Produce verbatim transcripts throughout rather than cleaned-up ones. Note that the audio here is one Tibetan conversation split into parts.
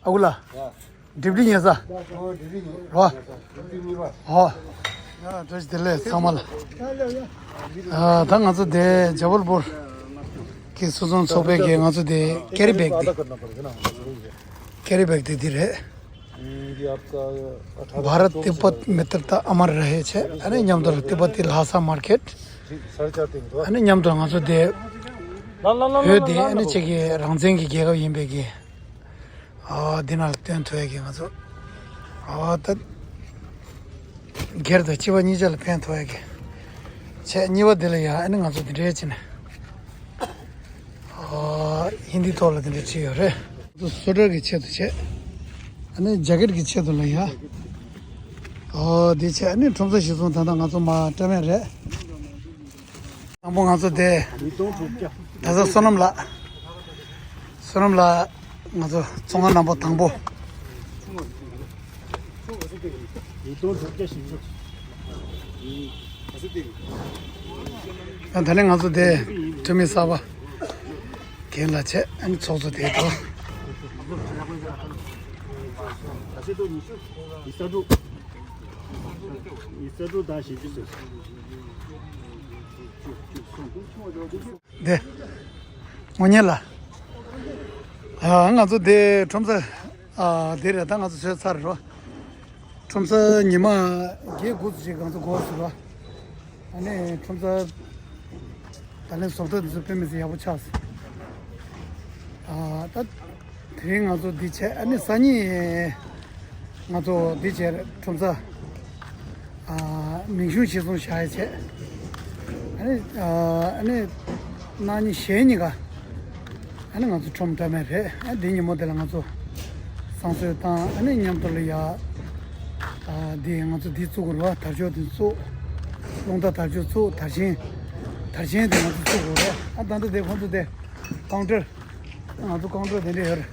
ཨ་ཁུ་ལགས། ཡ། སྒྲིབ་སྒྲིབ་ཉལ་ས། ཨོ་སྒྲིབ་སྒྲིབ་ཉལ། རོ། སྒྲིབ་སྒྲིབ་གཉིས་པ། ཨོ། ཡ་བཀྲ་ཤིས་བདེ་ལེགས་ཚང་མ་ལ། ཨ་ད་ང་ཚོ་དེ་ཇ་བལ་པུར་གྱི་སོ་སྲུང་ཚོགས་པའི་གི་ང་ཚོ་དེ་ཀེ་རི་བེག་དེ། ཀེ་རི་བེག་དེ་འདི་རེད། भारत तिब्बत मित्रता अमर रहे བྱས། ཨ་ནི་མཉམ་དུ་ལ་ཏི་པ་ཏི་ལྷ་ས་མར་ཀེཊ། ཨ་ནི་མཉམ་དུ་ང་ཚོ་དེ་བོད་དེ་ཨ་ནི་ཅིག་གི་རང་བཙན་གྱི་རྒྱལ་ཁབ་ཡིན་པའི་གི། ཨ་འདི་ནང་ལ་སྟོན་ཐུབ་ཡ་གི་ང་ཚོ། ཨ་ད་སྒེར་དང་སྤྱི་པ་གཉིས་ཆ་ལ་ཕན་ཐོགས་ཡ་གི་བྱས། གཉིས་པ་དེ་ལ་ཡ་ཨ་ནི་ང་ཚོ་འདི་འདྲའི་བྱས་ནས། ཨ་ཧིན་དི་ཐོག་ལ་དེ་འདྲ་བྲིས་ཡོད་རེད། སུ་ཊར་གྱི་ཆེད་དུ་བྱས། ཨ་ནི་ཇེ་ཀེཊ་གྱི་ཆེད་དུ་ལ་ཡ། ཨོ་དེ་བྱས། ཨ་ནི་ཁྲོམ་ས་གཞི་བཟུང་ད་ལྟ་ང་ཚོ་མ་སྤྲད་མེད་རེད། དང་པོ་ང་ཚོ་དེ་ད་ས་བསོད་ནམས་ལགས། བསོད་ནམས་ལགས་ང་ཚོ་བཙོན་ཁང་རྣམ་པ་དང་པོ། ད་ནི་ང་ཚོ་དེ་འཐུས་མི་གསར་པ་རྒན་ལགས་བྱས། ཨ་ནི་ཚོགས་གཙོ་དེ་དང་། དེ་ངོ་ཉེ་ལ། ཨ་ང་ཚོ་དེ་ཁྲོམ་ས། ཨ་དེ་རེད། ད་ང་ཚོ་བཟོས་ཚར་རོ། ཁྲོམ་ས་ཉི་མ་བརྒྱད་དགུ་ཙམ་ཞིག་ང་ཚོ་འགོར་སོང་རོ། ཨ་ནི་ཁྲོམ་ས་ད་ལན་བཟོ་ལྟ་དེ་ཚོ་དཔེ་མི་སྲིད་ཡག་པོ་ཆགས་སོང་། ཨ་ད། དེ་རིང་ང་ཚོ་འདི་བྱས། ཨ་ནི་སང་ཉིན་ང་ཚོ་འདི་བྱས་ཁྲོམ་ས། ཨ་མིང་གཞུང་གཞིར་བཟུང་བཞག་ཡ་བྱས། ཨ་ནི་ཨ་ནི་གནངས་ཉིན་གཞེས་ཉིན་ཀ་ཨ་ནི་ང་ཚོ་ཁྲོམ་འགྲོ་མེད་རེད། ཨ་འདི་ཉིན་མོ་དེ་ལ་ང་ཚོ་བསང་གསོལ་བཏང་། ཨ་ནི་མཉམ་དུ་ལ་ཡ་ཨ་འདི་ང་ཚོ་འདི་བཙུགས་དགོས་རེད་པ། དར་ལྕོག་འདི་བཙུགས། རླུང་རྟ་དར་ལྕོག་བཙུགས། དར་ཆེན། དར་ཆེན་དེ་ང་ཚོ་བཙུགས་དགོས་རེད་པ། ཨ་ད་ལྟ་དེ་ཁོང་ཚོ་དེ་ཀའུན་ཊར། ང་ཚོ་ཀའུན་ཊར་དེ་འདྲ་ཡོད་རེད།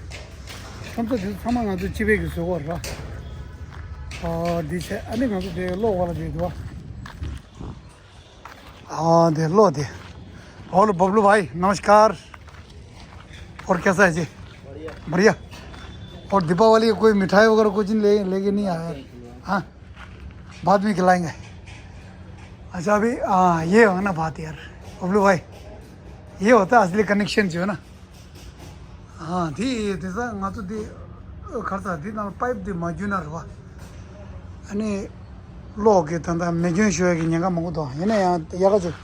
ཁྲོམ་ས་དེ་ཚོ་ཚང་མ་ང་ཚོ་སྤྱི་པའི་གི་བཟོས་པ་རེད། ཨ་འདི་བྱས། ཨ་ནི་ང་ཚོ་དེ་གློག་འོག་ལ་བསྡད་འདུག་ཨ་དེ་གློག་དེ། और बबलू भाई नमस्कार। और कैसा है जी? बढ़िया। और दीपावली की कोई मिठाई वगैरह कुछ ले लेके नहीं आया? हाँ, बाद में खिलाएंगे। अच्छा अभी हाँ ये हो ना बात यार, बबलू भाई, ये होता है असली कनेक्शन जो है ना। ཨ་དེ་དེ་ས་ང་ཚོ་དེ་གར་ས་དེ་ནང་པའིབ་དེ་མ་རྒྱུ་ན་རེད་པ། ཨ་ནི་གློག་གི་ད་ལྟ་མེ་སྐྱོན་ཤོར་ཡ་གི་ཉེན་ཁ་མང་པོ་འདུག་ཡིན་ན་ཡང་ཡག་ག་ཅིག་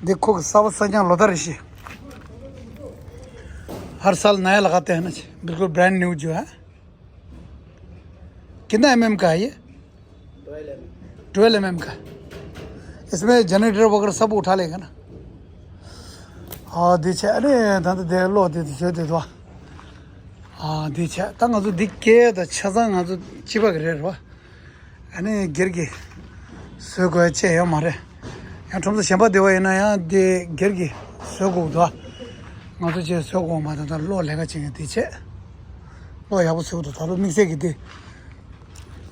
འདི་ཁོ་གི་གསར་པ་གསར་རྐྱང་ལོ་ལྟར་རེ་བཞིན། हर साल नया लगाते हैं ना जी, बिल्कुल ब्रांड न्यू जो है। कितना एमएम का है ये? ट्वेल्व एमएम का। इसमें जनरेटर वगैरह सब उठा लेगा ना। ཨ་འདི་བྱས། ཨ་ནི་ད་ལྟ་དེ་གློག་དེ་བཟོས་བསྡད་འདུག་ཨ་འདི་བྱས། ད་ང་ཚོ་འདི་སྐད་དང་ཆ་ཚང་ང་ཚོ་སྤྱི་པ་གི་རེད་རོ། ཨ་ནི་སྒེར་གྱི་བཟོ་དགོས་ཅེས་ཡོད་མ་རེད། ཡང་ཁྲོམ་ས་གཞན་པ་བསྡད་པ་ཡིན་ན་ཡང་དེ་སྒེར་གྱི་བཟོ་དགོས་འདུག་ང་ཚོ་ཅེས་བཟོ་དགོས་མ། ད་ལྟ་གློག་ལས་ཀ་བྱེད་མཁན་དེ་བྱས། གློག་ཡག་པོ་བཟོས་འདུག་ད་ལོ་དམིགས་བསལ་གྱི་དེ།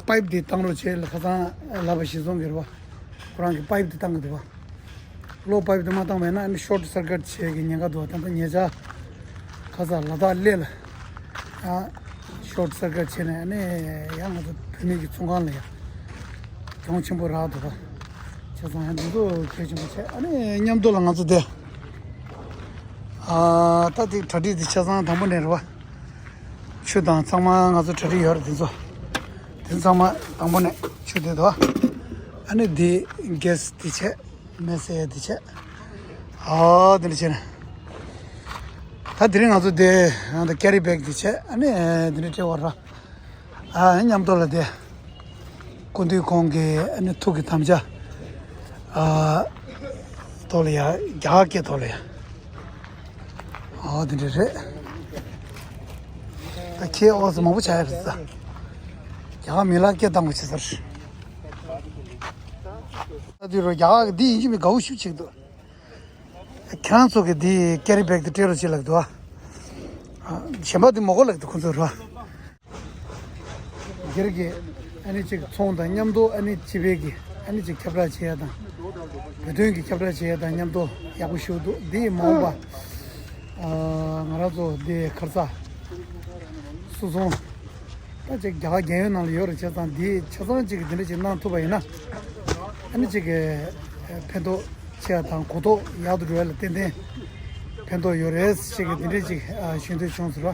པའིབ་དེ་བཏང་རོགས་བྱེད་ལ། ཁ་སང་ལབ་པ་གཞིར་བཟུང་གི་རེད་པ། ཁོ་རང་གི་པའིབ་དེ་བཏང་གི་འདུག་པ། གློག་པའིབ་དེ་མ་བཏང་བ་ཡིན་ན་ཨ་ནི་ཤོར་ཊི་སར་ཀིཊ་བྱེད་ཀྱི་ཉེན་ཁ་འདུག་ད་ལྟ་ཉེ་ཆར་ཁ་སང་ལ་དྭགས་གླེ་ལ་ཡང་ཤོར་ཊི་སར་ཀིཊ་བྱས་ནས་ཨ་ནི་ཡང་ང་ཚོ་བོད་མི་གི་ཚོང་ཁང་ལ་ཡང་གྱོང་ཆེན་པོ་རག་འདུག་པ། བྱས་ཙང་ཡང་འདི་ཚོ་གལ་ཆེན་པོ་བྱས། ཨ་ནི་མཉམ་དུ་ལ་ང་ཚོ་བསྡད། ཨ་ད་དེ་གྲ་སྒྲིག་དེ་ཆ་ཚང་དང་པོ་ནས་རེད་པ། ཆུ་དང་ཚང་མ་ང་ཚོ་གྲ་སྒྲིག་ཡོད་རེད། དེ་ཚོ་དེ་ཚང་མ་དང་པོ་ནས་ཆུ་དེ་དོ། ཨ་ནི་དེ་གེ་སི་དེ་བྱས། མེ་བསད་ཡ་དེ་བྱས། ཨ་དེ་འདྲ་བྱས་ནས། ད་དེ་རིང་ང་ཚོ་དེ་ཡང་ད་ཀེ་རི་བེག་དེ་བྱས། ཨ་ནི་དེ་འདྲ་སྤྲད་པ་ར། ཨ་མཉམ་དུ་ལ་དེ། སྐུ་མདུན་ཁོང་གི་ཨ་ནི་ཐུགས་ཀྱི་དམ་བཅའ། ཨ་ཐོག་ལ་ཡ། རྒྱ་གར་སྐད་ཐོག་ལ་ཡ། ཨོ་དེ་འདྲ་རེད། ད་ཁྱེད་ཨོ་ཙི་མང་པོ་ཆགས་ཡ་རེད་ད། རྒྱ་གར་མི་ལ་སྐད་བཏང་དགོས་ཆེ་ས་རེད། ད་དུས་རོ་རྒྱ་གར་གི་འདི་ཡིན་གཅིག་མིན་དགའ་བོ་ཞེ་པོ་ཅིག་འདུག་ཁྱེད་རང་ཚོ་གི་འདི་ཀེ་རི་བེག་དེ་སྤྲད་རོགས་བྱེད་ལབ་འདུག་ཨ། གཞན་པ་འདི་མི་དགོས་ལབ་འདུག་ཁོ་ཚོས་རོ། སྒེར་གྱི་ཨ་ནི་ཅིག་ཚོང་དང་མཉམ་དུ་ཨ་ནི་སྤྱི་པའི་གི་ཨ་ནི་ཅིག་ཁྱབ་བསྒྲགས་བྱེད་ཡ་དང་། བོད་དོན་གྱི་ཁྱབ་བསྒྲགས་བྱེད་ཡ་དང་མཉམ་དུ་ཡག་པོ་ཞེ་པོ་འདུག་འདི་ཡིས་མ་འོངས་པ་ཨ་ང་རང་ཚོ་འདི་གར་ས་བཟོ་ སོང་། ད་ཅིག་རྒྱ་གར་རྒྱལ་ཡོངས་ནང་ལ་ཡོད་རེད། བྱས་ཙང་འདི་ཆ་ཚང་ཅིག་གི་འདི་འདྲ་ཅིག་གནང་ཐུབ་པ་ཡིན་ན། ཨ་ནི་ཅིག་གི་ཕན་ཐོགས་ཆེ་བ་དང་གོ་རྟོགས་ཡག་ཏུ་འགྲོ་ཡ་ལ་ཏན་ཏན་ཕན་ཐོགས་ཡོད་རེད་ཅིག་གི་འདི་འདྲ་ཅིག་ཞུ་འདོད་བྱུང་ཟེར་བ།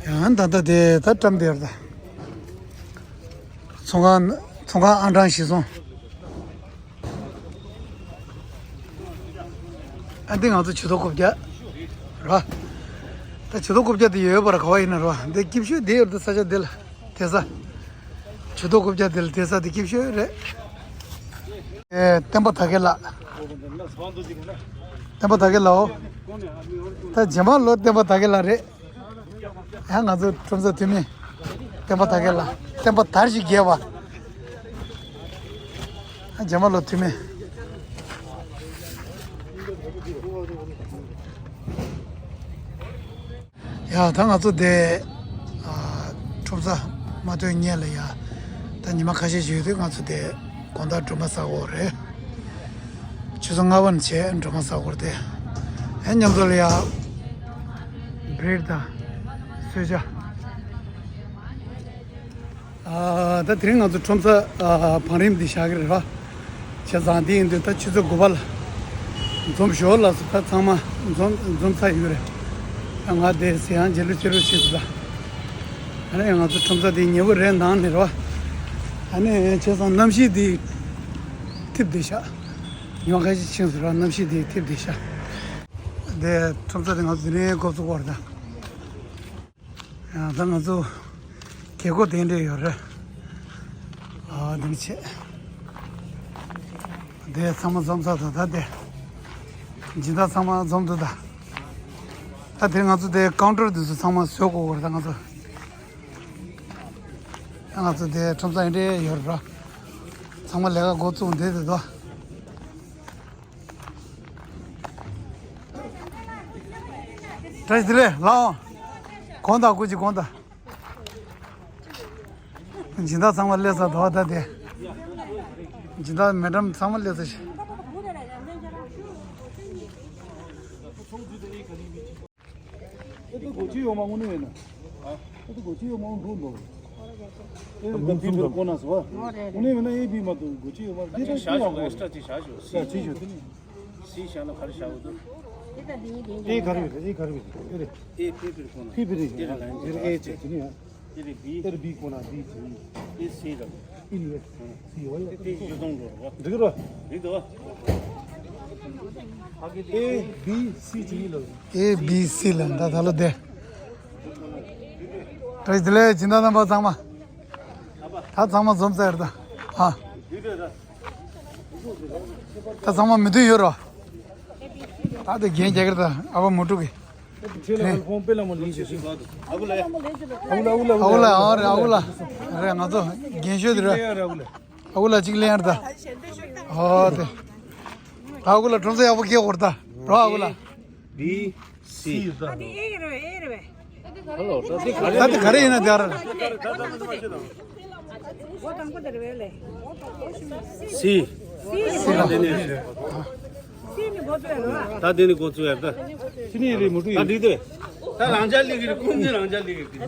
ཡང་ད་ལྟ་དེ་ད་བཀྲམ་བསྡད་ཡོད་རེད་ད། ཚོང་ཁང་ཚོང་ཁང་ཨང་གྲངས་བཞི་སོང་། ཨ་འདི་ང་ཚོ་ཇུས་གཏོགས་རྐུབ་བཀྱག་ར། ད་ཇུས་གཏོགས་རྐུབ་བཀྱག་དེ་ཡོད་པར་ག་བ་ཡིན་ན་ར། འདི་སྐྱིད་ཤོས་དེ་ཡོད་དུ་ས་ཆ་འདི་ལ་དེ་ས། ཇུས་གཏོགས་རྐུབ་བཀྱག་དེ་ལ་དེ་ས་དེ་སྐྱིད་ཤོས་རེད། ཨེ་བསྟན་པ་དར་རྒྱས་ལགས། བསྟན་པ་དར་རྒྱས་ལགས་འོ། ད་རྗེས་མ་ལོ་བསྟན་པ་དར་རྒྱས་ལགས་རེད། ཡང་ང་ཚོ་ཁྲོམ་ས་འཐུས་མི་བསྟན་པ་དར་རྒྱས་ལགས། བསྟན་པ་དར་ཞིང་རྒྱས་པ། རྗེས་མ་ལོ་འཐུས་མི། ཡ་ད་ང་ཚོ་དེ་ཨ་ཁྲོམ་ས་མ་ཐོན་སྔོན་ལ་ཡ། ད་ཉི་མ་ཁ་ཤས་ཤིག་ཡོད་དུས་ང་ཚོ་དེ་དགོང་དག་སྒྲོལ་མ་ཟ་དགོས་རེད། ཆུ་ཚོད་ལྔ་པ་ནས་བྱས་སྒྲོལ་མ་ཟ་དགོས་རེད་དེ། ཨེ་མཉམ་དུ་ལ་ཡ་བྷི་རེཌ་དང་གསོལ་ཇ། ཨ་ད་དེ་རིང་ང་ཚོ་ཁྲོམ་ས་ཨ་བང་རིམ་འདི་བཞག་གི་རེད་བ། བྱས་ཙང་འདི་ཡིན་དུས་ད་ཆུ་ཚོད་དགུ་པ་ལ་འཛོམས་ཞོར་ལ་སུ་ད་ཚང་མ་འཛོམས་འཛོམས་ཚར་ཡོད་རེད། ད་ང་དེ་ཟེར་ཡང་རྗེས་ལུས་རྗེས་ལུས་བྱེད་དུ་ད། ཨ་ནི་ང་ཚོ་ཁྲོམ་ས་འདི་ཉེ་པོ་རེད་ནང་ནས་རེད་བ། ཨ་ནི་བྱས་ཙང་གནམ་གཤིས་འདི་ཐིབས་བསྡད་ཤག་ཉི་མ་ཁ་ཤས་ཕྱིན་སོང་ར། གནམ་གཤིས་འདི་ཐིབས་བསྡད་ཤག་དེ་ཁྲོམ་ས་དེ་ང་ཚོ་དེ་རིང་འགོ་བཙུགས་པ་རེད་ད། ཡང་ད་ང་ཚོ་རྒྱལ་སྒོ་དེ་འདྲས་ཡོད་རེད། ཨ་དེ་འདྲ་བྱས། དེ་ཚང་མ་འཛོམས་ཚར་ད་ད་དེ། སྦྱིན་བདག་ཚང་མ་འཛོམས་འདུག་ད། ད་དེ་ང་ཚོ་དེ་ཀའུན་ཊར་དེ་ཚོ་ཚང་མ་བཟོ་དགོས་པ་རེད་ད་ང་ཚོ། ད་ང་ཚོ་དེ་ཁྲོམ་ས་དེ་འདྲས་ཡོད་རེད་ར། ཚང་མ་ལས་ཀ་འགོ་བཙུགས་བསྡད་དེ་དོ། བཀྲ་ཤིས་བདེ་ལེགས་ལགས་འོང་། དགོངས་དག་སྐུ་མཁྱེན་དགོངས་དག་སྦྱིན་བདག་ཚང་མ་སླེབས་ཚར་འདུག་ད་དེ། སྦྱིན་བདག་མེ་ཌམ་ཚང་མ་སླེབས་ཚར་ཤག་ཨེ་ད་སྒོ་ཕྱེ་ཡོད་མ་དངོས་གནས་ཡིན་ན། ཨེ་ད་སྒོ་ཕྱེ་ཡོད་མ་དངོས་འགྲོ་འདུག་ཨེ་ད་ཕི་ཕིར་ཁོ་ན་སོ། དངོས་གནས་མིན་ན་ཨེ་བི་མ་གཏོགས་སྒོ་ཕྱེ་ཡོད་མ་རེད། དེ་ད་ཅི་ཡག་པོ། ཨེག་སི་ཊྲ་ཅིག་བཞག་ཞོག་སི། ཡ་ཅི་ཞོག་དེ་ནི། སི་བཞག་ན་ག་རེ་བཞག་དགོས་འདུག་ཨེ་ག་རེ་ཡོད་རེད། ཨེ་ག་རེ་ཡོད་རེད། ཨེ་རེད། ཨེ་ཕིར་ཕིར་ཁོ་ན། ཕིར་ཕིར་རེད། དེ་རེད་ལ་ཡིན་དེ་རེད། ཨེ་ཅེ་དེ་ནི་ཡ། དེ་རེད་བི། དེ་རེད་བི་ཁོ་ན་བི་ཅེ་ཡིན། ཨེ་སི་རེད། ཨེ་ནི་ཝེ། སི་ཡོད་ལ། དེ་ཡོད་དོང་འགྲོ་རོགས། འགྲིག་རོགས། འགྲིག་འདུག་ཨེ་བི་སི་ཅེ་ཡིན་ལ། ཨེ་བི་སི་ལ་ད་ད་ལོ་དེ། བཀྲ་ཤིས་བདེ་ལེགས་སྦྱིན་བདག་རྣམ་པ་ཚང་མ། ད་ཚང་མ་འཛོམས་ཚར་ད། ཨ། ད་ཚང་མ་མི་མཐུན་ཡོད་རོ། ད་དེ་རྒན་རྒྱ་གར་ད་ཨ་བ་མུ་ཕྲུག་གི། ཨ་ཁུ་ལ་ཨ་ཁུ་ལ་ཨ་རེ་ཨ་ཁུ་ལ་རེ་ང་ཚོ་རྒན་ཤོས་དེ་རེད། ཨ་ཁུ་ལ་གཅིག་ལེན་ཡར་ད། ཨོ་དེ། ཨ་ཁུ་ལ་ཁྲོམ་ས་ཡག་པོ་སྐྱེལ་དགོས་རེད་ད་རོ། ཨ་ཁུ་ལ། བི་སི། ཨ་དེ་ཨེ་རེད་ཨེ་རེད། ཧ་ལོ་ད་དེ་ག་རེ། ད་དེ་ག་རེ་ཡིན་ན་དེ་ཨ་ར། སི། སི་ལ་དེ་ནི། ད་དེ་ནི་འགོ་བཙུགས་ཡ་ད། སི་ནི་རེད་མུ་ཏུ་ཡིན། ད་འགྲིག་དེ། ད་རང་ཅག་ལི་གི་རེད། ཀུན་ནི་རང་ཅག་ལི་གི་རེད། ད་ད་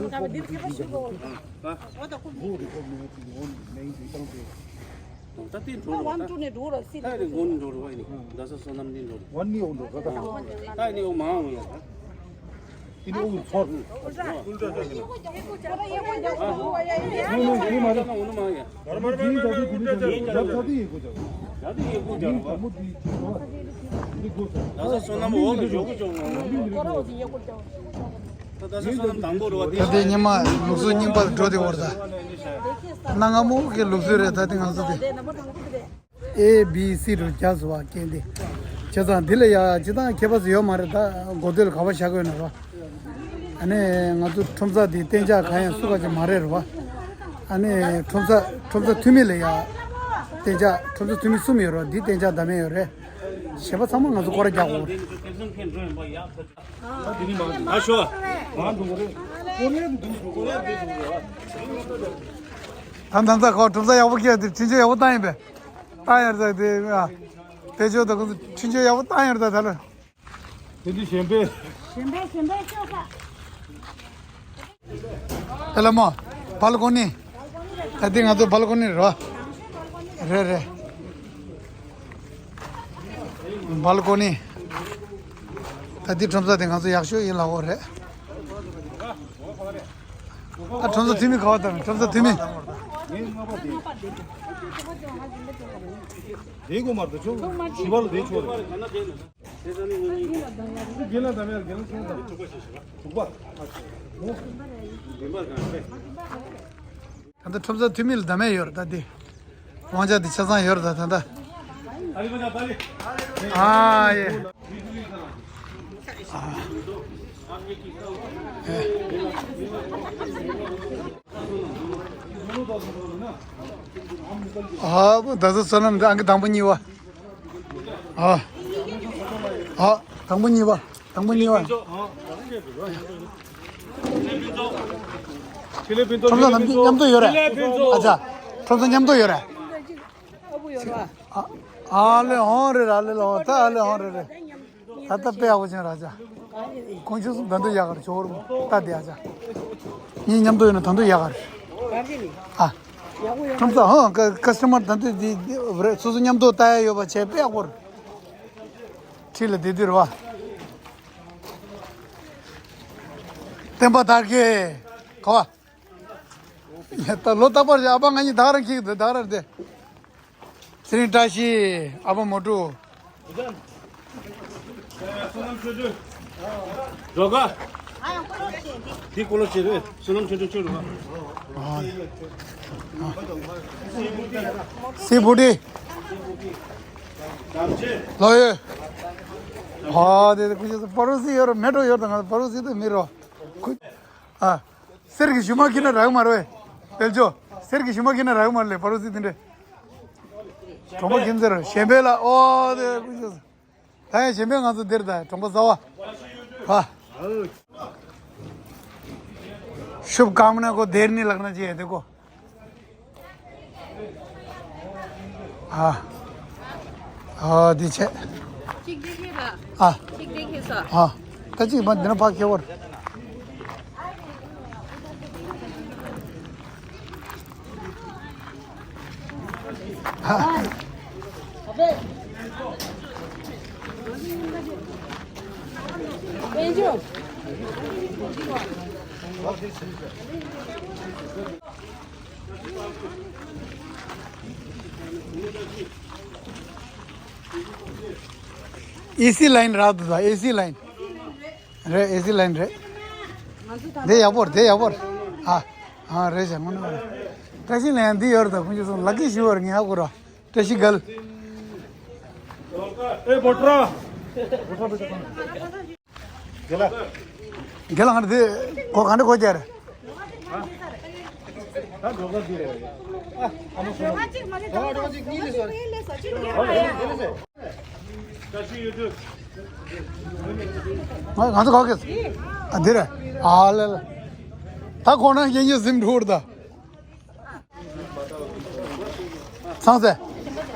ལྟ་དེ་འགྲོ་རོགས་ད། ད་རེ་འགོ་ནི་འགྲོ་རོགས་ཨ་ནི། རྡ་ས་སོ་ནམ་ནི་འགྲོ་རོགས། ད་ནི་འོ་མ་འོ་ཡ་ད། ཨ་ནི་འོ་ཚོར། ཨ་ནི་འོ་མ་ཡ། ད་ད་ཡེ་གོ་ཅག་ར་བ། རྡ་ས་སོ་ནམ་འོ་ལ་ཡོ་གོ་ཅག་ར་བ། ད་རྡ་ས་སོ་ནམ་དང་པོ་རེད་བ། ད་དེ་ཉི་མ་ལུགས་སྲོལ་རྙིང་པར་འགྲོ་དེ་བར་ད། གནའ་སྔ་མོ་གི་ལུགས་སྲོལ་རེད་ད་དེ་ང་ཚོ་དེ། ཨེ་བི་སི་རུ་རྒྱག་སོ་བ་རྐྱེན་དེ། བྱས་ཙང་འདི་ལ་ཡ་ཅི་ཙང་ཁྱད་པར་ཟིག་ཡོད་མ་རེད་ད། འགོ་སྟོད་ལ་ག་བ་བཞག་དགོས་ན་རོ། ཨ་ནི་ང་ཚོ་ཁྲོམ་ས་དེ་གཏན་འཇགས་གང་ཡང་སུ་ག་ཅིག་མ་རེད་རོ། ཨ་ནི་ཁྲོམ་ས་ཁྲོམ་ས་འཐུས་མི་ལ་ཡ། གཏན་འཇགས་ཁྲོམ་ས་འཐུས་མི་གསུམ་ཡོད་རོ། འདི་གཏན་འཇགས་བདག་མེད་ཡོད་རེད། གཞན་པ་ཚང་མ་ང་ཚོ་སྐོར་ར་རྒྱག་དགོས། ཨ་ཤོ། ད་ད་ད་ཁོ་གྲུབ་ས་ཡག་པོ་སྐྱེས་ཏེ་ཕྱིན་ཆད་ཡག་པོ་བཏང་ཡིན་པས། བཏང་ཡར་ད་དེ་ཨ། དེ་ཆོ་ད་ཁོ་ཚོ་ཕྱིན་ཆད་ཡག་པོ་བཏང་ཡར་ད་ད་ལ། དེ་འདི་གཞན་པས། གཞན་པས་གཞན་པས་ཤོག་ཁ། དེ་ལ་མོ། སྦལ་ཀོ་ནི། ད་འདི་ང་ཚོ་སྦལ་ཀོ་ནི་རེད་བ། རེད་རེད། སྦལ་ཀོ་ནི། ད་འདི་ཁྲོམ་ས་དེ་ང་ཚོ་ཡག་ཤོས་ཡིན་ལབ་ཡོད་རེད། ད་ཁྲོམ་ས་འཐུས་མི་ག་པར་བཏང་། ཁྲོམ་ས་འཐུས་མི། དེའི་གོ་མར་དུ་ཆོག་ཞི་བ་ལ་དེ་ཆོག་རེད། དགེ་ལ་འདམ་ཡར་དགེ་ལ་སོང་དང་དྲུག་པ། ད་ལྟ་ཁྲོམ་ས་འཐུས་མི་ལ་འདམ་ཡར་ཡོད་རེད་ད་དེ། དབང་ཆ་དེ་ཆ་ཚང་ཡོད་རེད་ད་ད་ལྟ། ཨ་ཡེ། ཨ་བོ་ད་ཚོ་བསོད་ནམས་ཨང་ཀི་དང་པོ་གཉིས་པ། ཨ། ཨ། དང་པོ་གཉིས་པ། དང་པོ་གཉིས་པ། ཁྲོམ་ས་ནམ་རྒྱུན་མཉམ་དུ་ཡོད་རེད། ཨ་ཅག་ཁྲོམ་ས་མཉམ་དུ་ཡོད་རེད། ཨ་ལེ་ཧོང་རེད། ཨ་ལེ་ལོ་ད་ཨ་ལེ་ཧོང་རེད་རེད། ད་ལྟ་དཔེ་ཡག་པོ་བྱུང་ར་ཅག་ཁོང་ཆུང་སོང་ད་དུང་ཡག་ག་རེད་ཇོ་བོར་མོ་ད་དེ་ཨ་ཅག་གཉིས་མཉམ་དུ་ཡོད་ན་ད་དུང་ཡག་ག་རེད། ཨ། ཁྲོམ་ས་ཧོང་ཀ་ཀ་སི་ཊ་མར་ད་དུང་དེ་དེ་རེད། སོ་སོ་མཉམ་དུ་ལྟ་ཡ་ཡོད་པ་བྱས་དཔེ་ཡག་པོ་རེད། ཁྲིད་ལ་བསྡད་དུས་རེད་བ། བསྟན་པ་དར་རྒྱས། ག་བ། ད་ལོ་རྟག་པར་ཨ་ཕ་ང་གཉིས་ད་ག་རང་འཁྱེར་གྱི་འདུག་ད་ག་རང་བསྡད། ཚེ་རིང་བཀྲ་ཤིས། ཨ་ཕ་མོ་ཀྲུག་རོ་ག་འདི་ཀོ་ལོ་ཆེ་རེད། བསོད་ནམས་ཆོས་སྒྲོན་ཁྱོད་རོ་ག་སི་བུ་ཏི། ལོ་ཡོད། ཨ་དེ་དེ་ཀུ་ཤི་སི་པ་རུ་སི་ཡོད་རོ། མེ་ཏྲོ་ཡོད་དང་ང་པ་རུ་སི་དེ་མི་རོ། ཁུ། ཨ། གསེར་གྱི་ཞུ་མ་ཁྱེར་ན་རག་མ་རེད། དཔལ་འབྱོར། གསེར་གྱི་ཞུ་མ་ཁྱེར་ན་རག་མ་རེད་པ་རུ་སི་དེ་འདྲས། གྲོང་པ་ཁྱིམ་ཚེ་ར་གཞན་པའི་ལ་ཨོ་དེ་ཀུ་ཤི་སི། ད་ཡང་གཞན་པའི་ང་ཚོ་འདིར་ད་གྲོང་པ་ཟ་བ། བ། ཤུབ་ཀམ་ན་ཀོ་དེར་ནི་ལག་ན་ཅི་ཡ་དེ་ཀོ། ཨ། ཨ་འདི་བྱས། གཅིག་འདི་ཁྱེར་ལ། ཨ། གཅིག་འདི་ཁྱེར་ས། ཨ། ད་གཅིག་མ་འདི་ན་ཕ་ཁྱེར་བར། ཨ། ཨེ་སི་ལའིན་རག་འདུག་ད་ཨེ་སི་ལའིན། རེད་ཨེ་སི་ལའིན་རེད། དེ་ཡག་པོ་རེད་དེ་ཡག་པོ་རེད། ཨ། ཨ་རེད་བྱ་དངོས་གནས་རེད། བཀྲ་ཤིས་ལན་འདི་ཡོད་རེད་ད་ཁོང་ཚོ་སོང་ལག་གི་ཞུ་བར་ངས་ཧ་གོ་ར། བཀྲ་ཤིས་འགལ། ཨེ་བོ་ཏྲ། རྒན་ལགས་ང་འདི་གོ་ག་འདྲ་གོ་རྒྱ་རེད། ང་ང་ཚོ་ག་གེ་ཨ་འདི་རེད། ཨ་ལེ་ལེ། ད་གོ་ན་ཡེ་ཡེ་ཟིམ་འགྲོ་ར་ད། ཚང་ཚེ།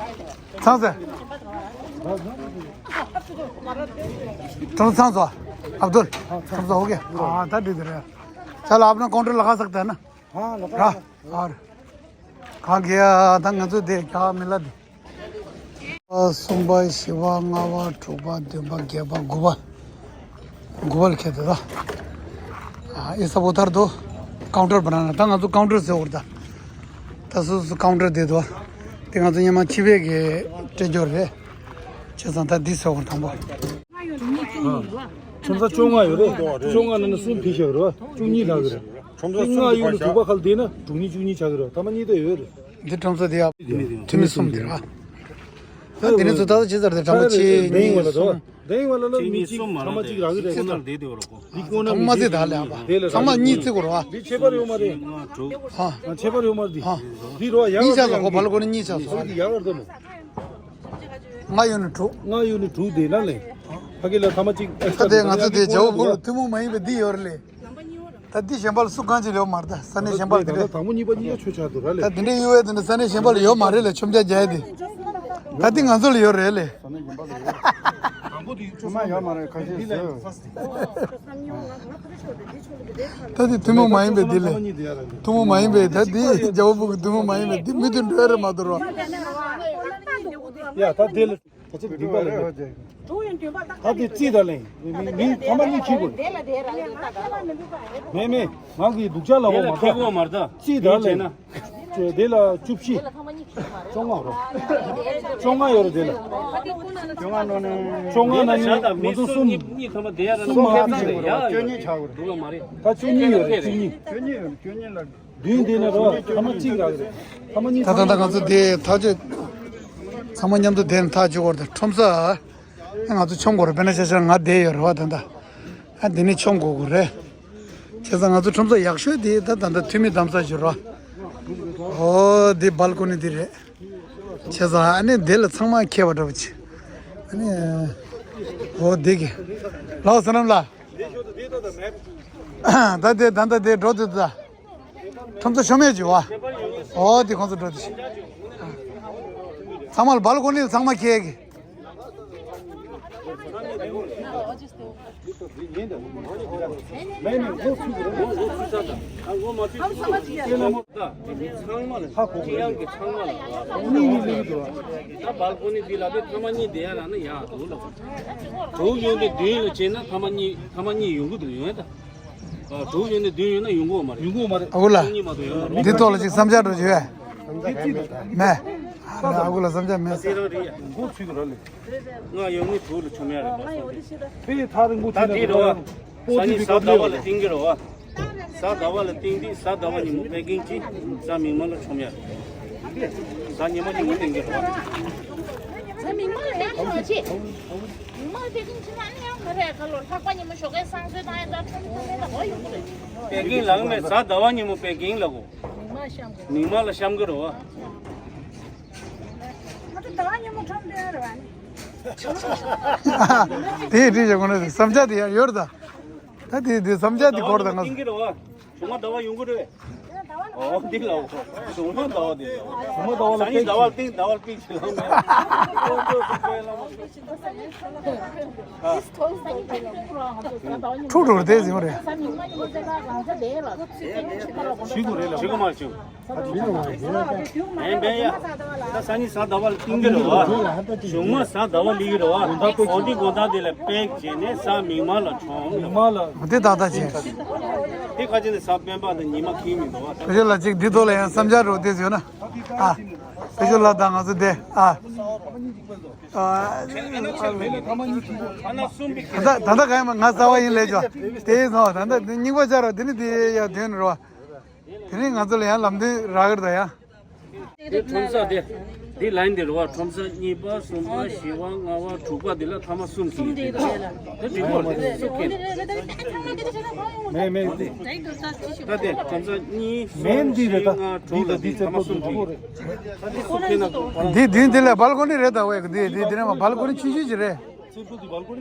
ཚང་ཚེ། ཚང་ཚང་ཚོ། ཨབ་དུལ། ཚང་ཚོ་ཨོ་ཁེ། ཨ་ད་འགྲིག་འདི་རེད། ཅ་ལ་ཨབ་ན་ཀོན་ཀྲོལ་ལ་ཁ་སག་ད་ན། ཧ་ལ་ཁ་ཨ་ར། ག་གེ་ཨ་ད་ང་ཚོ་དེ་ག་མི་ལ་དེ། གསུམ་པ་བཞི་པ་ལྔ་པ་དྲུག་པ་བདུན་པ་བརྒྱད་པ་དགུ་པ། དགུ་པ་ལ་ཁེལ་ཏེ་ད། ཨ་ཨེ་ས་བོ་ཐར་དུ་ཀའུན་ཊར་བ་ན་ན་ད་ང་ཚོ་ཀའུན་ཊར་ཟེར་བར་ད། ད་སོ་སོ་ཀའུན་ཊར་དེ་དུ། དེ་ང་ཚོ་སྔོན་མ་ཕྱི་པའི་གི་སྤྲད་འབྱོར་རེད། བྱས་ཙང་ད་འདི་ཟེར་བར་དང་པོ། ཁྲོམ་ས་བཅོ་ལྔ་ཡོད་རེད། བཅོ་ལྔ་ནང་ནས་གསུམ་ཕྱིན་བཞག་རེད་བ། བཅུ་གཉིས་ལྷག་གི་རེད། ཁྲོམ་ས་གསུམ་ལྔ་གྱི་ཡོད་ནས་དྲུག་པ་ཁ་ལ་བསྡད་ན་དྲུག་གཉིས་བཅུ་གཉིས་ཆགས་ཀྱི་རེད་བ། ཐ་མ་གཉིས་དེ་ཡོད་རེད། འདི་ཁྲོམ་ས་དེ་ཡ། འཐུས་མི་གསུམ་དེ་ར། ད་འདི་ནས་ཚུར་ད་ཅི་ཟེར་དེ་ཕྲ་མ་གཅིག་གཉིས་གསུམ། འདི་ཡིན་པ་ལ་ད་མི་གཅིག་ཕྲ་མ་གཅིག་རག་གི་རེད་ཁོ་ན། འདི་ཁོ་ན་ཚང་མ་རྩིས་ད་ལས་ཨ་ཕ། ཚང་མ་གཉིས་རྩིས་དགོས་རེད་བ། འདི་ཁྱད་པར་ཡོད་མ་རེད། ཨ། ཁྱད་པར་ཡོད་མ་རེད། འདི་རོ་ཡག་གཉིས་ཆགས་སོང་ཁོ་བ་ལ་ཁོ་ནི་གཉིས་ཆགས་སོང་། འདི་ཡག་ག་རེད་མོ། ལྔ་ཡོད་ནི་དྲུག་ལྔ་ཡོད་ནི་དྲུག་དེ་ན་ལས། ཕ་གི་ལ་ཐ་མ་གཅིག་ཨེ་ད་དེ་ང་ཚོ་དེ་རྒྱལ་བོ་བོད་ལ་ཐུན་མོང་མ་ཡིན་པའི་འདི་ཡོད་རེད་ལས། ད་འདི་གཞན་པ་ལ་སུ་གང་ཅི་ཡོད་མ་རེད་ད་ས་གནས་གཞན་པ་ལ་འདི་རེད། དང་པོ་གཉིས་པ་གཉིས་ཀ་ཆོས་ཆགས་འདུག་ར་ལས། ད་འདི་འདྲའི་གཡུ་བའི་འདི་འདྲ་ས་གནས་གཞན་པ་ལ་ཡོད་མ་རེད་ལས་ཆོམ་རྒྱ་རྒྱ་དེ། ད་འདི་ང་ཚོ་ལ་ཡོད་རེད་ལས། ས་གནས་གཞན་པ་ལ་ཡོད། དང་པོ་ ཁྱོད་མ་ཡོད་མ་རེད། ཁ་ཤས་ཟོས། ད་དེ་ཐུན་མོང་མ་ཡིན་པའི་འདི་ལས། ཐུན་མོང་མ་ཡིན་པའི་ད་འདི་རྒྱལ་བོ་བུ་གི་ཐུན་མོང་མ་ཡིན་པའི་འདི་མི་དུ་འགྲོ་ཡ་རེད་མ་གཏོགས་རོ། ཡ་ད་འདི་ལ་ད་ཅི་འདི་པ་ལ་ད་དེ་རྩིས་ད་ལེན་མི་མི་ཐ་མ་གཉིས་ཁྱི་གོ། མེ་མེ་ང་གི་སྡུག་ཅག་ལ་འོ་མ་ད་རྩིས་ད་ལེན། དེ་ལ་བཅུ་བཞི། བཅོ་ལྔ་རོ། བཅོ་ལྔ་ཡོད་རེད་དེ་ལ། བཅོ་ལྔ་ནང་ནས་བཅོ་ལྔ་ནང་ནས་ང་ཚོ་གསུམ། གསུམ་མ་ཕེབས་རེད། ཡ་བཅུ་གཉིས་ཆགས་དགོས་རེད། ད་བཅུ་གཉིས་ཡོད་རེད། བཅུ་གཉིས། བཅུ་གཉིས་ཡོད་རེད། བཅུ་གཉིས་ལ། བདུན་དེ་ནས་རོ་ཐ་མ་གཅིག་རག་རེད། ཐ་མ་གཉིས། ད་ད་ད་ང་ཚོ་དེ་ཐག་གཅོད་ཚང་མ་མཉམ་དུ་དེ་ནས་ཐག་གཅོད་དགོས་རེད། ཁྲོམ་ས་ང་ཚོ་མཆོང་དགོས་རེད། དཔེར་ན་ཆ་བཞག་ང་བསྡད་ཡོད་རེད་བ། ད་ད་ཨ་འདི་ནས་མཆོང་དགོས་དགོས་རེད། བྱས་ཙང་ང་ཚོ་ཁྲོམ་ས་ཡག་ཤོས་དེ་ད་ད་ད་འཐུས་མི་གདམ་ས་ཞིག་རོ། ཨོ་འདི་སྦལ་ཀོ་ནི་འདི་རེད། བྱས་ཙང་ཨ་ནི་འདི་ལ་ཚང་མ་མཁས་པ་འདྲ་པོ་ཅིག་ཨ་ནི་ཨོ་འདི་གི་ལགས་སོ་ནམ་ལ། ད་འདི་ད་ད་འདི་འགྲོ་འདི་ད། ཁྲོམ་ཚོ་ཤོ་མེད་ཅིག་བ། ཨོ་དེ་ཁོང་ཚོ་འགྲོ་དེ་ཤི། ཚང་མ་ལ་སྦལ་ཀོ་ནི་ལ་ཚང་མ་ཁྱེད་ཀྱི། ཚང་མ་ལ་ཧ་གོ་གི་ཡང་གི་ཚང་མ་ལ་ད་སྦལ་ཀོ་ནི་འདི་ལ་དེ་ཐ་མ་གཉིས་བསྡད་ཡ་ལ་ནི་ཡག་འདུག་ལ། དྲུག་ཡོང་དེ་བདུན་ལ་བྱས་ན་ཐ་མ་གཉིས་ཐ་མ་གཉིས་ཡོང་གི་འདུག་ཡོང་ཡ་ད། ཨ། དྲུག་ཡོད་ན་བདུན་ཡོད་ན་ཡོང་གི་ཡོད་མ་རེད། ཡོང་གི་ཡོད་མ་རེད། ཨ་ཁུ་ལགས། གཉིས་མ་གཏོགས་ཡོད་མ་རེད། འདི་ཐོག་ལ་ཅིག་བསམ་འཆར་འདྲ་ཅིག་ཡོད། མེད། ཨ་ཁུ་ལགས་བསམ་འཆར་མེད་ཟེར། དེ་རང་རེད་ཡ། མགོ་ཚོས་ཀྱི་ར་ལས། ང་ཡོང་ངེས་དྲུག་ལ་ཆོམ་ཡ་རེད་པ་སོང་དེ། དཔེ་ཐག་རིང་པོ་ད་དེ་རེད་བ། སང་ཉིན་གཟའ་ཟླ་བ་ལ་བསྟན་གྱི་རེད་བ། གཟའ་ཟླ་བ་ལ་བསྟན་དུས་གཟའ་ཟླ་བ་ཉིན་མོ་པེ་ཀིང་གྱིས་གཟའ་མིག་དམར་ལ་ཆོམ་ཡ་རེད། གཟའ་ཉི་མ་ཉིན་མོ་བསྟན་གྱི་རེད་བ། གཟའ་མིག་དམར་ལ་ཡང་ཆོག་ཅེས། མིག་དམར་པེ་ཀིང་ཕྱི་ནང་ཡང་མ་རེད། ཁ་ལོ་ལྷག་པ་ཉིན་མོ་ཞོགས་ཀས་བསང་གསོལ་བཏང་ཡ་ད་ཁྲོམ་ཁྲོམ་མེད་ལ་གོ་ཡོང་གི་རེད། པེ་ཀིང་ལགས་མེད། གཟའ་ཟླ་བ་ཉིན་མོ་པེ་ཀིང་ལ་གོ། མིག་དམར་ཤམ་གི་རེད་བ། ང་ཚོ་ཟླ་བ་ཉིན་མོ་ཁྲོམ་སྟོན་རེད་བ་ནི། དེ་ཡིན་དྲིས་བྱས་གོ་ནི་བསམ་འཆར་དེ་ཡང་ཡོད་རེད་ད། ད་དེ་དེ་བསམ་འཆར་དེ་གོ་རེད་ད་ང་ཚོ། ཟླ་བ་ཉིན་མོ་བསྟན་གི་རེད་བ། གཞུག་མ་ཟླ་བ་ཡོང་གི་རེད། ཨོ་འདི་ལ་འོ། གཞུག་མ་ཟླ་བ་འདི་ལ་འོ། གཞུག་མ་ཟླ་བ་ལ་སང་ཉིན་ཟླ་བ་ལ་བསྟན་ཟླ་བ་ལ་བསྟན་ཞེས་ལབ་མེད། ཨོ་ཅོ་སུ་པའི་ལ་མ་ཤོད། འཁྲུག་འགྲོ་རེད་དེ་ཟིན་རེད། ཞུ་དགོས་རེད་ལ། ཞུ་གི་མ་ཞུ། བན་བན་ཡ། ད་སང་ཉིན་གཟའ་ཟླ་བ་ལ་བསྟན་གི་རེད་བ། གཞུག་མ་གཟའ་ཟླ་བ་ལི་གི་རེད་བ། འོ་འདི་དགོང་དག་འདི་ལ་པེག་བྱས་ནས་གཟའ་མིག་དམར་ལ་མཆོང་། མིག་དམར་ལ། འདི་ཏག་ཏག་བྱས། དེ་ཁ་ཆེ་ནས་གཟའ་སྤེན་པ་དང་ཉི་མ་ཁེངས་མི་འདུག་བ། བེ་ཤོ་ལགས་ཅིག་འདི་ཐོག་ལ་ཡང་བསམ་འཆར་རོགས་དེ་ཟེར་ན། ཨ། བེ་ཤོ་ལགས་དང་ང་ཚོ་དེ། ཨ། ཨ། ད་ད་ག་ཡང་ང་རྩ་བ་ཡིན་ལས་ཅོ། དེ་ཡིན་སོང་ད་ད་རྙིང་པ་ཆགས་རོགས་དེ་ནི་དེ་ཡ་དོན་རོ། དེ་ནི་ང་ཚོ་ལ་ཡང་ལམ་སྟོན་རག་གི་རེད་ད་ཡ། འདི་ཁྲོམ་ས་དེ། འདི་ལན་དེ་རེད་བ། ཁྲོམ་ས་གཉིས་པ་གསུམ་པ་བཞི་པ་ལྔ་པ་དྲུག་པ་འདི་ལ་ཐ་མ་གསུམ་གྱིས་འདི་འདི་འདི་འདི་འདི་སུ་ཁེ། མེད་མེད་འདི། ད་དེ་ཁྲོམ་ས་གཉིས་གསུམ་མེད་འདི་རེད་ད། བཞི་ལྔ་དྲུག་ལ་འདི་ཐ་མ་གསུམ་གྱིས། ད་འདི་སུ་ཁེ་ན་འདུག་འདི་འདི་འདི་ལ་སྦལ་ཀོ་ནི་རེད་ད། འོ་འདི་འདི་འདི་ནས་མ་སྦལ་ཀོ་ནི་ཆུང་ཆུང་ཅིག་རེད།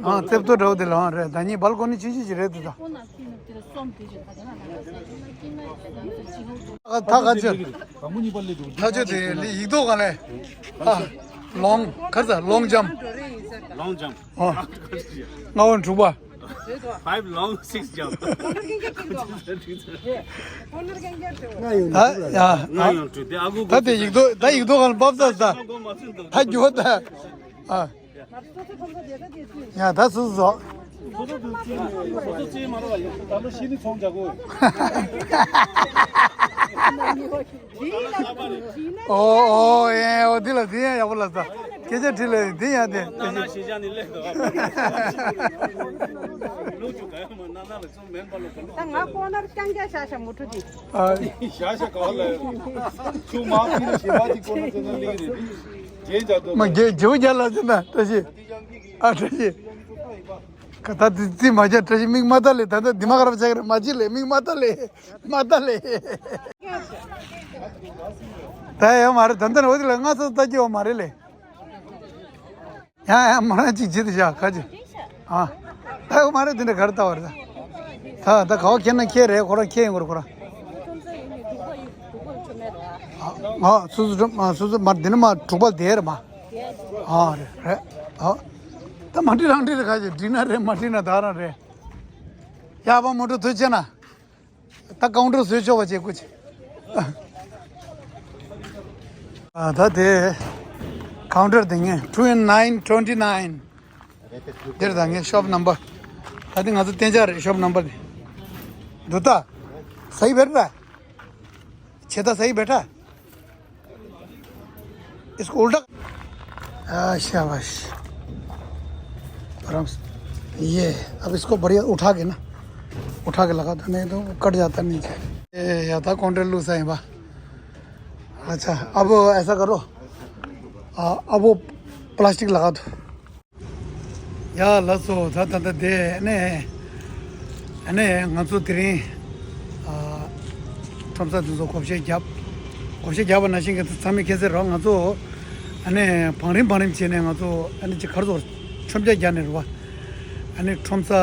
ཨང་རྩེབ་ཏོ་འདྲ་བོ་དེ་ལ་ཨང་རེད། ད་གཉིས་སྦལ་ཀོ་ནི་ཆུང་ཆུང་ཅིག་རེད་དེ་ད། ད་ག་ཚོད་དེ་ལི་ཡིག་ཐོག་ག་ལས། ཨ། ལོང་གར་ས་ལོང་ཇམ། ལོང་ཇམ། ཨ། ལྔ་བ་དྲུག་པ། Five long, six jump. ད་ཡ། ང་ཡང་དྲུག་དེ་ཨ་ཁུ། ད་དེ་ཡིག་ཐོག་ད་ཡིག་ཐོག་ག་ལ་འབབ་ས་ད། ད་རྒྱུ་བ་ད། ཨ། ཡ་ད་སུ་སུ་ཟོ། ཨོ་ཨོ་ཨེ་ཨོ་འདི་ལ་འདི་ཡང་ཡག་པོ་ལ་ཟ། སྐད་ཆ་དྲིས་ལ་འདི་ཡང་དེ། ད་ང་ཁོ་ནར་རྐྱང་རྐྱང་ཤ་ཤ་མུ་ཁྲུ་དེ། ཨ། ཤ་ཤ་ག་ལ། ཆུ་མ་ཕི་ལ་ཞེ་བ་ཅིག་ཁོ་ན་ཚོ་ན་ལིག་རེད། རྗེས་འཇགས་དོ། མ་རྗེས་རྗེས་རྒྱ་ལ་ཟེར་ན་བཀྲ་ཤིས། ཨ་བཀྲ་ཤིས། ཁ་ད་དེ་རྩིས་མ་བྱས་བཀྲ་ཤིས་མིག་མ་ལྟ་ལེ། ད་ལྟ་འདི་མ་ག་རབ་ཆགས་རེད། མ་ཅི་ལེ་མིག་མ་ལྟ་ལེ། མ་ལྟ་ལེ། ད་ཡང་མ་རེད། ད་ལྟ་ནས་འོ་དེ་ལ་ང་ཚོ་ལྟ་རྒྱུ་བ་མ་རེད་ལེ། ཡང་ཡང་མ་རང་ཅིག་བྱེད་དུ་བཞག་ཁ་ཅིག་ཨ། ད་ཡང་མ་རེད། དེ་འདྲ་ག་རེ་ལྟ་བ་རེད་ད། ད་ད་ག་བ་ཁྱེར་ན་ཁྱེར་རེད། ཁོ་རང་ཁྱེར་ཡོང་གི་རེད་ཁོ་རང་། ཨ་སོ་སོ་སོ་སོ་མ་འདི་ནི་མ་དྲུག་པ་དེ་རེད་མ། ཨ་རེད་རེད་ཨ། ད་མ་འགྲིག་རང་འགྲིག་རེད། ཁ་ཅིག་འགྲིག་ན་རེད། མ་འགྲིག་ན་ད་རང་རེད། ཡག་པོ་མོ་ཊ་ཐོས་བྱས་ན། ད་ཀའུན་ཊར་བཟོས་ཆོག་པ་བྱེད་དགོས་ཆེ། ཨ། ད་དེ་ཀའུན་ཊར་དེ་ངས་two nine twenty nine འདིར། ད་ངས་ཤོབ་ནམ་བར། ད་དེ་ང་ཚོ་གཏན་འཇགས་རེད། ཤོབ་ནམ་བར་དེ། འདུག་ད། सही बैठ रहा है? छेदा सही बैठा है? इसको उल्टा। आ, शाबाश। आराम से। ये, अब इसको बढ़िया उठा के ना, उठा के लगा दो, नहीं तो वो कट जाता है नीचे। ए, या था कॉन्ट्रेक्ट लूसा है बा। अच्छा, अब ऐसा करो, आ, अब वो प्लास्टिक लगा दो। ཡ་ལགས་སོ། ད་ད་ད་དེ་ནས་ཨ་ནི་ང་ཚོ་དེ་རིང་ཨ་ཁྲོམ་ས་དེ་ཚོ་བགོ་བཤའ་བརྒྱབ། བགོ་བཤའ་བརྒྱབ་པ་ནང་བཞིན་གྱི་ཚང་མས་མཁྱེན་གསལ་རེད། ང་ཚོ་ཨ་ནི་བང་རིམ་བང་རིམ་བྱས་ནས་ང་ཚོ་ཨ་ནི་ཅིག་ག་རེ་ཟེར། མཆོད་མཇལ་རྒྱག་ནས་རེད་བ། ཨ་ནི་ཁྲོམ་ས་ཨ་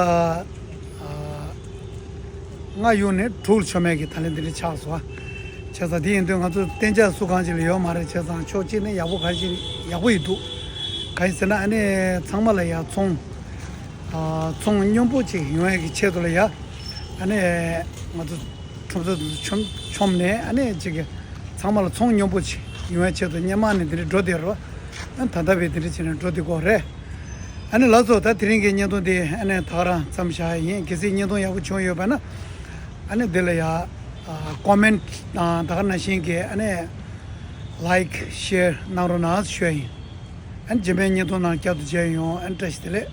ལྔ་གཡུག་ནས་དྲུག་ལ་མཆོད་མེ་གི་ད་ལན་དེ་འདྲ་ཆགས་སོང་བ། བྱས་ཙང་དེ་ཡིན་དུས་ང་ཚོ་གཏན་འཇགས་སུ་གང་ཅི་ལ་ཡོད་མ་རེད། བྱས་ཙང་ཕྱོགས་གཅིག་ནས་ཡག་པོ་ག་ཞིག་ཡག་པོ་ཡིན་འདུག་ག་ཡིན་ཟེར་ན་ཨ་ནི་ཚང་མ་ལ་ཡ་ཚོང་ཨ་ཚོང་སྙོམས་པོ་ཅིག་ཡོང་ཡ་གི་ཆེད་དུ་ལ་ཡ་ཨ་ནི་ང་ཚོ་ཁྲོམ་ས་དེ་ཚོ་མཆོད་མཆོད་ནས་ཨ་ནི་ཅིག་གི་ཚང་མ་ལ་ཚོང་སྙོམས་པོ་ཅིག་ཡོང་བའི་ཆེད་དུ་སྔོན་མ་ནས་འདི་འདྲ་འགྲོ་བསྡད་རོགས། ཨ་ནི་ད་ལྟ་བས་འདི་འདྲ་བྱས་ནས་འགྲོ་བསྡད་ཀྱི་ཡོད་རེད། ཨ་ནི་ལགས་སོ། ད་དེ་རིང་གི་བརྙན་ཐུང་འདི་ཨ་ནི་ད་ག་རང་མཚམས་བཞག་ཡིན། གལ་སྲིད་བརྙན་ཐུང་ཡག་པོ་བྱུང་ཡོད་པ་ན་ཨ་ནི་འདི་ལ་ཡ་ཨ་ཀོ་མེན་ཊི་དང་ད་ག་ནང་བཞིན་གྱི་ཨ་ནི་ལའིཀ་ཤེར་གནང་རོགས་གནང་ཞུ་ཡ་ཡིན། ཨ་ནི་རྗེས་མའི་བརྙན་ཐུང་ནང་བསྐྱར་དུ་མཇལ་ཡོང་། ཨ་ནི་བཀྲ་ཤིས་བདེ་ལེགས།